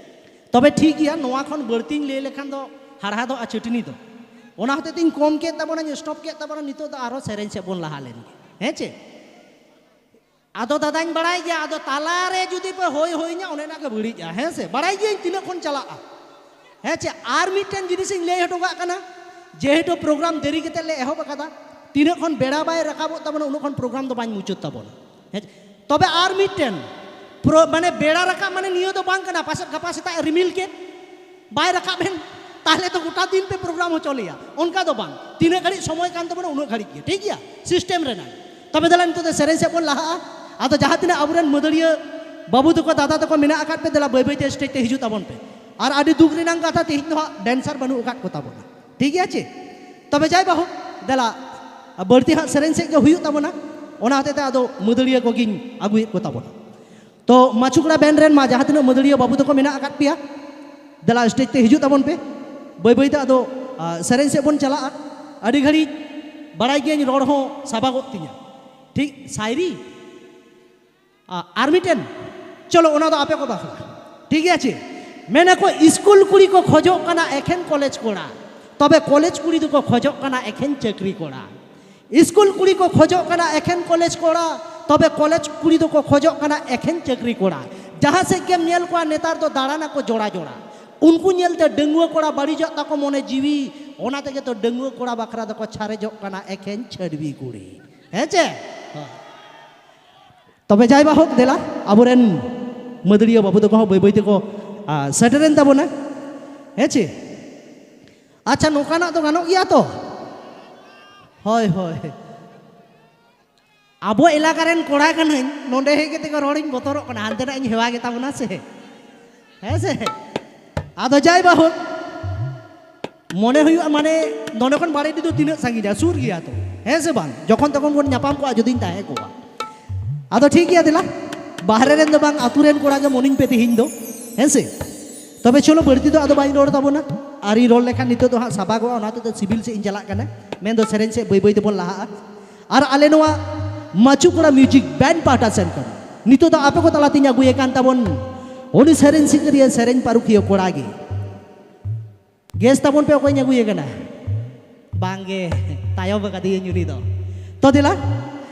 ᱛᱚᱵᱮ ᱴᱷᱤᱠ ᱜᱮᱭᱟ, ᱱᱚᱣᱟ ᱠᱷᱚᱱ ᱵᱟᱹᱲᱛᱤᱧ ᱞᱟᱹᱭ ᱞᱮᱠᱷᱟᱱ ᱫᱚ ᱦᱟᱲᱦᱟᱫᱚᱜᱼᱟ ᱪᱟᱹᱴᱱᱤ ᱫᱚ᱾ ᱚᱱᱟ ᱦᱚᱛᱮᱡ ᱛᱮᱧ ᱠᱚᱢ ᱠᱮᱫ ᱛᱟᱵᱚᱱᱟ, ᱥᱴᱚᱯ ᱠᱮᱫ ᱛᱟᱵᱚᱱᱟ᱾ ᱱᱤᱛᱚᱜ ᱫᱚ ᱟᱨᱦᱚᱸ ᱥᱮᱨᱮᱧ ᱥᱮᱫ ᱵᱚᱱ ᱞᱟᱦᱟ ᱞᱮᱱ ᱜᱮ᱾ ᱦᱮᱸ ᱪᱮ? ᱟᱫᱚ ᱫᱟᱫᱟᱧ ᱵᱟᱲᱟᱭ ᱜᱮᱭᱟ, ᱟᱫᱚ ᱛᱟᱞᱟᱨᱮ ᱡᱩᱫᱤ ᱯᱮ ᱦᱳᱭ ᱦᱳᱭᱧᱟ, ᱚᱱᱮ ᱚᱱᱟ ᱜᱮ ᱵᱟᱹᱲᱤᱡᱼᱟ᱾ ᱦᱮᱸ ᱥᱮ? ᱵᱟᱲᱟᱭ ᱜᱤᱭᱟᱹᱧ ᱛᱤᱱᱟᱹᱜ ᱠᱷᱚᱱ ᱪᱟᱞᱟᱜᱼᱟ᱾ ᱦᱮᱸ ᱪᱮ? ᱟᱨ ᱢᱤᱫᱴᱮᱱ ᱡᱤᱱᱤᱥᱤᱧ ᱞᱟᱹᱭ ᱦᱚᱴᱚ ᱠᱟᱜ ᱠᱟᱱᱟ, ᱡᱮᱦᱮᱛᱩ ᱯᱨᱳᱜᱨᱟᱢ ᱫᱮᱨᱤ ᱠᱟᱛᱮ ᱞᱮ ᱮᱦᱚᱵ ᱟᱠᱟᱫᱟ, ᱛᱤᱱᱟᱹᱜ ᱠᱷᱚᱱ ᱵᱮᱲᱟ ᱵᱟᱭ ᱨᱟᱠᱟᱵᱚᱜ ᱛᱟᱵᱚᱱᱟ, ᱩᱱᱟᱹᱜ ᱠᱷᱚᱱ ᱯᱨᱳᱜᱨᱟᱢ ᱫᱚ ᱵᱟᱹᱧ ᱢᱩᱪᱟᱹᱫ ᱛᱟᱵᱚᱱᱟ᱾ ᱦᱮᱸ ᱪᱮ? ᱛᱚᱵᱮ ᱟᱨ ᱢᱤᱫᱴᱮᱱ ᱯᱨᱳ-, ᱢᱟᱱᱮ ᱵᱮᱲᱟ ᱨᱟᱠᱟᱵ ᱢᱟᱱᱮ ᱱᱤᱭᱟᱹ ᱫᱚ ᱵᱟᱝ ᱠᱟᱱᱟ, ᱯᱟᱥᱮᱫ ᱜᱟᱯᱟ ᱥᱮᱛᱟᱜ ᱮ ᱨᱤᱢᱤᱞ ᱠᱮᱫ, ᱵᱟᱭ ᱨᱟᱠᱟᱵ ᱮᱱ, ᱛᱟᱦᱞᱮ ᱛᱚ ᱜᱚᱴᱟ ᱫᱤᱱ ᱯᱮ ᱯᱨᱳᱜᱨᱟᱢ ᱦᱚᱪᱚ ᱞᱮᱭᱟ᱾ ᱚᱱᱠᱟ ᱫᱚ ᱵᱟᱝ, ᱛᱤᱱᱟᱹᱜ ᱜᱷᱟᱹᱲᱤᱡ ᱥᱚᱢᱚᱭ ᱠᱟᱱ ᱛᱟᱵᱚᱱᱟ ᱩᱱᱟᱹᱜ ᱜᱷᱟᱹᱲᱤᱡ ᱜᱮ, ᱴᱷᱤᱠ ᱜᱮᱭᱟ, ᱥᱤᱥᱴᱮᱢ ᱨᱮᱱᱟᱜ᱾ ᱛᱚᱵᱮ ᱫᱮᱞᱟ ᱱᱤᱛᱚᱜ ᱫᱚ ᱥᱮᱨᱮᱧ ᱥᱮᱫ ᱵᱚᱱ ᱞᱟᱦᱟᱜᱼᱟ᱾ ᱟᱫᱚ ᱡᱟᱦᱟᱸ ᱛᱤᱱᱟᱹᱜ ᱟᱵᱚᱨᱮᱱ ᱢᱟᱹᱫᱟᱹᱲᱤᱭᱟᱹ ᱵᱟᱹᱵᱩ ᱛᱟᱠᱚ, ᱫᱟᱫᱟ ᱛᱟᱠᱚ ᱢᱮᱱᱟᱜ ᱟᱠᱟᱫ ᱯᱮ, ᱫᱮᱞᱟ ᱵᱟᱹᱭ ᱵᱟᱹᱭ ᱛᱮ ᱥᱴᱮᱡᱽ ᱛᱮ ᱦᱤᱡᱩᱜ ᱛᱟᱵᱚᱱ ᱯᱮ᱾ ᱟᱨ ᱟᱹᱰᱤ ᱫᱩᱠ ᱨᱮᱱᱟᱜ ᱠᱟᱛᱷᱟ, ᱛᱮᱦᱮᱧ ᱫᱚ ᱦᱟᱸᱜ ᱰᱮᱱᱥᱟᱨ ᱵᱟᱹᱱᱩᱜ ᱟᱠᱟᱫ ᱠᱚ ᱛᱟᱵᱚᱱᱟ, ᱴᱷᱤᱠ ᱜᱮᱭᱟ ᱪᱮ? ᱛᱚᱵᱮ ᱡᱟᱭ ᱵᱟᱦᱳᱠ, ᱫᱮᱞᱟ ᱵᱟᱹᱲᱛᱤ ᱦᱟᱸᱜ ᱥᱮᱨᱮᱧ ᱥᱮᱫ ᱜᱮ ᱦᱩᱭᱩᱜ ᱛᱟᱵᱚᱱᱟ, ᱚᱱᱟ ᱦᱚᱛᱮᱡ ᱛᱮ ᱟᱫᱚ ᱢᱟᱹᱫᱟᱹᱲᱤᱭᱟᱹ ᱠᱚᱜᱮᱧ ᱟᱹᱜᱩᱭᱮᱫ ᱠᱚ ᱛᱟᱵᱚᱱᱟ᱾ ᱛᱚ ᱢᱟᱪᱩᱠᱲᱟ ᱵᱮᱱᱰ ᱨᱮᱱ ᱢᱟ ᱡᱟᱦᱟᱸ ᱛᱤᱱᱟᱹᱜ ᱢᱟᱹᱫᱟᱹᱲᱤᱭᱟᱹ ᱵᱟᱹᱵᱩ ᱛᱟᱠᱚ ᱢᱮᱱᱟᱜ ᱟᱠᱟᱫ ᱯᱮᱭᱟ, ᱫᱮᱞᱟ ᱥᱴᱮᱡᱽ ᱛᱮ ᱦᱤᱡᱩᱜ ᱛᱟᱵᱚᱱ ᱯᱮ᱾ ᱵᱟᱹᱭ ᱵᱟᱹᱭ ᱛᱮ ᱟᱫᱚ ᱟ, ᱥᱮᱨᱮᱧ ᱥᱮᱫ ᱵᱚᱱ ᱪᱟᱞᱟᱜᱼᱟ᱾ ᱟᱹᱰᱤ ᱜᱷᱟᱹᱲᱤᱡ ᱵᱟᱲᱟᱭ ᱜᱤᱭᱟᱹᱧ ᱨᱚᱲ ᱦᱚᱸ ᱥᱟᱵᱟᱜᱚᱜ ᱛᱤᱧᱟ, ᱴᱷᱤᱠ ᱥᱟᱭᱨᱤ᱾ ᱟ, ᱟᱨ ᱢᱤᱫᱴᱮᱱ, ᱪᱚᱞᱚ ᱚᱱᱟ ᱫᱚ ᱟᱯᱮ ᱠᱚ ᱵᱟᱠᱷᱨᱟ, ᱴᱷᱤᱠ ᱜᱮᱭᱟ ᱪᱮ? ᱢᱮᱱᱟᱠᱚ ᱤᱥᱠᱩᱞ ᱠᱩᱲᱤ ᱠᱚ ᱠᱷᱚᱡᱚᱜ ᱠᱟᱱᱟ ᱮᱠᱷᱮᱱ ᱠᱚᱞᱮᱡᱽ ᱠᱚᱲᱟ, ᱛᱚᱵᱮ ᱠᱚᱞᱮᱡᱽ ᱠᱩᱲᱤ ᱫᱚᱠᱚ ᱠᱷᱚᱡᱚᱜ ᱠᱟᱱᱟ ᱮᱠᱷᱮᱱ ᱪᱟᱹᱠᱨᱤ ᱠᱚᱲᱟ᱾ ᱤᱥᱠᱩᱞ ᱠᱩᱲᱤ ᱠᱚ ᱠᱷᱚᱡᱚᱜ ᱠᱟᱱᱟ ᱮᱠᱷᱮᱱ ᱠᱚᱞᱮᱡᱽ ᱠᱚᱲᱟ, ᱛᱚᱵᱮ ᱠᱚᱞᱮᱡᱽ ᱠᱩᱲᱤ ᱫᱚᱠᱚ ᱠᱷᱚᱡᱚᱜ ᱠᱟᱱᱟ ᱮᱠᱷᱮᱱ ᱪᱟᱹᱠᱨᱤ ᱠᱚᱲᱟ᱾ ᱡᱟᱦᱟᱸ ᱥᱮᱫ ᱜᱮᱢ ᱧᱮᱞ ᱠᱚᱣᱟ ᱱᱮᱛᱟᱨ ᱫᱚ ᱫᱟᱬᱟᱱᱟᱠᱚ ᱡᱚᱲᱟ ᱡᱚᱲᱟ᱾ ᱩᱱᱠᱩ ᱧᱮᱞᱛᱮ ᱰᱟᱺᱜᱩᱣᱟᱹ ᱠᱚᱲᱟ ᱵᱟᱹᱲᱤᱡᱚᱜ ᱛᱟᱠᱚ ᱢᱚᱱᱮ ᱡᱤᱣᱤ, ᱚᱱᱟ ᱛᱮᱜᱮ ᱛᱚ ᱰᱟᱺᱜᱩᱣᱟᱹ ᱠᱚᱲᱟ ᱵᱟᱠᱷᱨᱟ ᱫᱚᱠᱚ ᱪᱷᱟᱨᱮᱡᱚᱜ ᱠᱟᱱᱟ ᱮᱠᱷᱮᱱ ᱪᱷᱟᱹᱰᱣᱤ ᱠᱩᱲᱤ᱾ ᱦᱮᱸ ᱪᱮ? ᱛᱚᱵᱮ ᱡᱟᱭ ᱵᱟᱦᱳᱠ, ᱫᱮᱞᱟ ᱟᱵᱚᱨᱮᱱ ᱢᱟᱹᱫᱟᱹᱲᱤᱭᱟᱹ ᱵᱟᱹᱵᱩ ᱛᱟᱠᱚ ᱦᱚᱸ ᱵᱟᱹᱭ ᱵᱟᱹᱭ ᱛᱮᱠᱚ ᱟ, ᱥᱮᱴᱮᱨᱮᱱ ᱛᱟᱵᱚᱱᱟ᱾ ᱦᱮᱸ ᱪᱮ? ᱟᱪᱪᱷᱟ, ᱱᱚᱝᱠᱟᱱᱟᱜ ᱫᱚ ᱜᱟᱱᱚᱜ ᱜᱮᱭᱟ ᱛᱚ? ᱦᱳᱭ, ᱦᱳᱭ᱾ ᱟᱵᱚ ᱮᱞᱟᱠᱟ ᱨᱮᱱ ᱠᱚᱲᱟ ᱠᱟᱹᱱᱟᱹᱧ, ᱱᱚᱰᱮ ᱦᱮᱡ ᱠᱟᱛᱮ ᱠᱚ ᱨᱚᱲᱤᱧ ᱵᱚᱛᱚᱨᱚᱜ ᱠᱟᱱᱟ, ᱦᱟᱱᱛᱮᱱᱟᱜ ᱤᱧ ᱦᱮᱣᱟ ᱜᱮᱛᱟ ᱵᱚᱱᱟ ᱥᱮ᱾ ᱦᱮᱸ ᱥᱮ? ᱟᱫᱚ ᱡᱟᱭ ᱵᱟᱦᱳᱠ, ᱢᱚᱱᱮ ᱦᱩᱭᱩᱜᱼᱟ, ᱢᱟᱱᱮ ᱱᱚᱰᱮ ᱠᱷᱚᱱ ᱵᱟᱲᱮᱰᱤ ᱫᱚ ᱛᱤᱱᱟᱹᱜ ᱥᱟᱺᱜᱤᱧᱟ? ᱥᱩᱨ ᱜᱮᱭᱟ ᱛᱚ, ᱦᱮᱸ ᱥᱮ ᱵᱟᱝ? ᱡᱚᱠᱷᱚᱱ ᱛᱚᱠᱷᱚᱱ ᱵᱚᱱ ᱧᱟᱯᱟᱢ ᱠᱚᱜᱼᱟ ᱡᱩᱫᱤᱧ ᱛᱟᱦᱮᱸ ᱠᱚᱜᱼᱟ᱾ ᱟᱫᱚ ᱴᱷᱤᱠ ᱜᱮᱭᱟ, ᱫᱮᱞᱟ, ᱵᱟᱦᱨᱮ ᱨᱮᱱ ᱫᱚ ᱵᱟᱝ, ᱟᱹᱛᱩ ᱨᱮᱱ ᱠᱚᱲᱟ ᱜᱮ ᱢᱚᱱᱮᱧ ᱯᱮ ᱛᱮᱦᱮᱧ ᱫᱚ, ᱦᱮᱸ ᱥᱮ? ᱛᱚᱵᱮ ᱪᱚᱞᱚ, ᱵᱟᱹᱲᱛᱤ ᱫᱚ ᱟᱫᱚ ᱵᱟᱹᱧ ᱨᱚᱲ ᱛᱟᱵᱚᱱᱟ᱾ ᱟᱨᱤᱧ ᱨᱚᱲ ᱞᱮᱠᱷᱟᱱ ᱱᱤᱛᱚᱜ ᱫᱚ ᱦᱟᱸᱜ ᱥᱟᱵᱟᱜᱚᱜᱼᱟ, ᱚᱱᱟ ᱛᱮᱫᱚ ᱥᱤᱵᱤᱞ ᱥᱮᱫ ᱤᱧ ᱪᱟᱞᱟᱜ ᱠᱟᱱᱟ᱾ ᱢᱮᱱᱫᱚ ᱥᱮᱨᱮᱧ ᱥᱮᱫ ᱵᱟᱹᱭ ᱵᱟᱹᱭ ᱛᱮᱵᱚᱱ ᱞᱟᱦᱟᱜᱼᱟ᱾ ᱟᱨ ᱟᱞᱮ ᱱᱚᱣᱟ ᱢᱟᱪᱩ ᱠᱚᱲᱟ ᱢᱤᱭᱩᱡᱤᱠ ᱵᱮᱱᱰ ᱯᱟᱦᱴᱟ ᱥᱮᱱ ᱠᱷᱚᱱ ᱱᱤᱛᱚᱜ ᱫᱚ ᱟᱯᱮ ᱠᱚ ᱛᱟᱞᱟᱛᱤᱧ ᱟᱹᱜᱩᱭᱮ ᱠᱟᱱ ᱛᱟᱵᱚᱱ ᱩᱱᱤ ᱥᱮᱨᱮᱧ ᱥᱤᱠᱟᱹᱨᱤᱭᱟᱹ, ᱥᱮᱨᱮᱧ ᱯᱟᱹᱨᱩᱠᱷᱤᱭᱟᱹ ᱠᱚᱲᱟ ᱜᱮ᱾ ᱜᱮᱥ ᱛᱟᱵᱚᱱ ᱯᱮ, ᱚᱠᱚᱭᱤᱧ ᱟᱹᱜᱩᱭᱮ ᱠᱟᱱᱟ? ᱵᱟᱝᱜᱮ, ᱛᱟᱭᱚᱢ ᱟᱠᱟᱫᱮᱭᱟᱹᱧ ᱩᱱᱤ ᱫᱚ᱾ ᱛᱚ ᱫᱮᱞᱟ,